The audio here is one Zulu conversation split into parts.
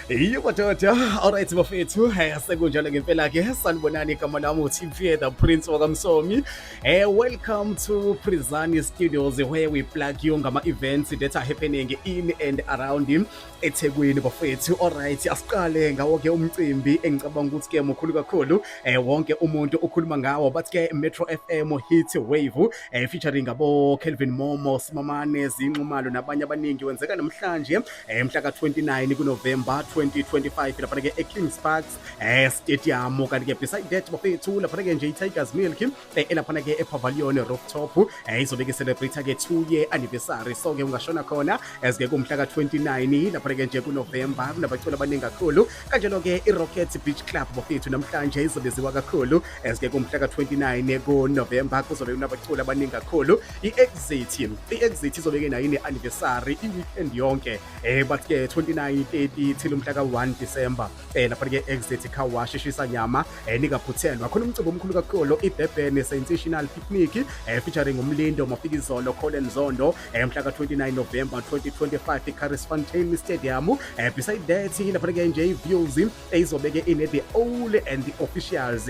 Yiyo madoda, alright bafethu, sekunjalo ngempela ke. Sanibonani, igama lami uTP the Prince wakaMsomi. Welcome to Prizani Studios, where we plug you ngama events that are happening in and around eThekwini bafethu. Alright, asiqale ngawo ke umcimbi engicabanga ukuthi ke mukhulu kakhulu, wonke umuntu ukhuluma ngawo, but ke Metro FM Hit Wave, featuring abo Kelvin Momo, Simamane, Zinxumalo nabanye abaningi, wenzeka namhlanje, mhla ka-29 kuNovember 2025, lapha ke eKings Park Stadium. Kanti ke beside that bafethu, lapha ke nje i-Tigers Milk, elaphana ke ePavilion rooftop, izobe ke celebrate ke 2 year anniversary, so ke ungashona khona as ke kumhla ka-29 lapha ke nje kuNovember. Kunabaculi abaningi kakhulu. Kanjalo ke i-Rocket Beach Club bafethu, namhlanje izobe ziwa kakhulu as ke kumhla ka-29 kuNovember, kuzobe kunabaculi abaningi kakhulu. I-Exit izobe ke nayo ine-anniversary i-weekend yonke, but ke 29, 30 till umhla ka-1 December, lapha ke Exit Car Wash, shisa nyama, ningaphuthelwa. Khona umcimbi omkhulu kakhulu, i-Durban Sensational Picnic, featuring uMlindo Mafikizolo, Colin Zondo, mhla ka-29 November 2025 eCurries Fontein Stadium. Beside that, lapha ke nje i-Views izobe ke ine the Owl and the Officials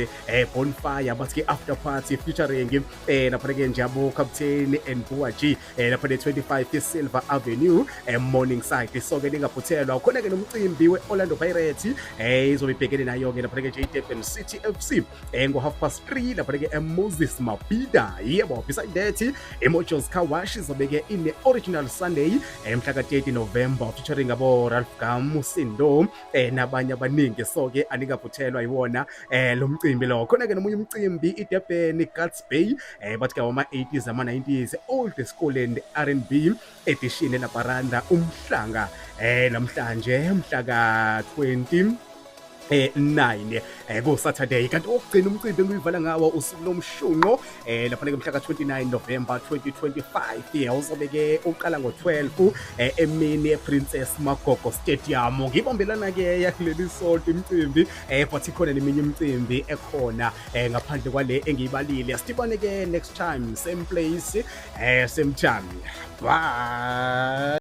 bonfire, but ke after party featuring lapha ke nje abo Captain and Bua G, lapha le 25 Silver Avenue, Morningside, so ke ningaphuthelwa. Khona ke nomcimbi we-Orlando Pirates, izobe ibhekene nayo ke lapha ke nje i-Durban City FC, ngo 3:30 lapha ke eMoses Mabhida. Yebo, beside that, iMojos Car Wash izobe ke ine Original Sunday, mhla ka-30 November, featuring abo Ralph Gam, Sindo, nabanye abaningi, so ke aningaphuthelwa iwona lo mcimbi lo. Khona ke nomunye umcimbi, iDurban Guts Bay, bathi ke ama 80s, ama 90s, old school and R&B edition, eLabaranda Umhlanga, namhlanje mhla ka 20 9, ku Saturday. Kanti okugcina umcimbi engiyivala ngawo, usuku lomshunqo, lapha ke mhla ka-29 November 2025, uzobe ke uqala ngo-12 emini ePrincess Magogo Stadium. Ngibambelana ke yakuleli sonto imicimbi, but ikhona neminye imicimbi ekhona ngaphandle kwale engiyibalile. Sidibane ke next time, same place, same time. Bye.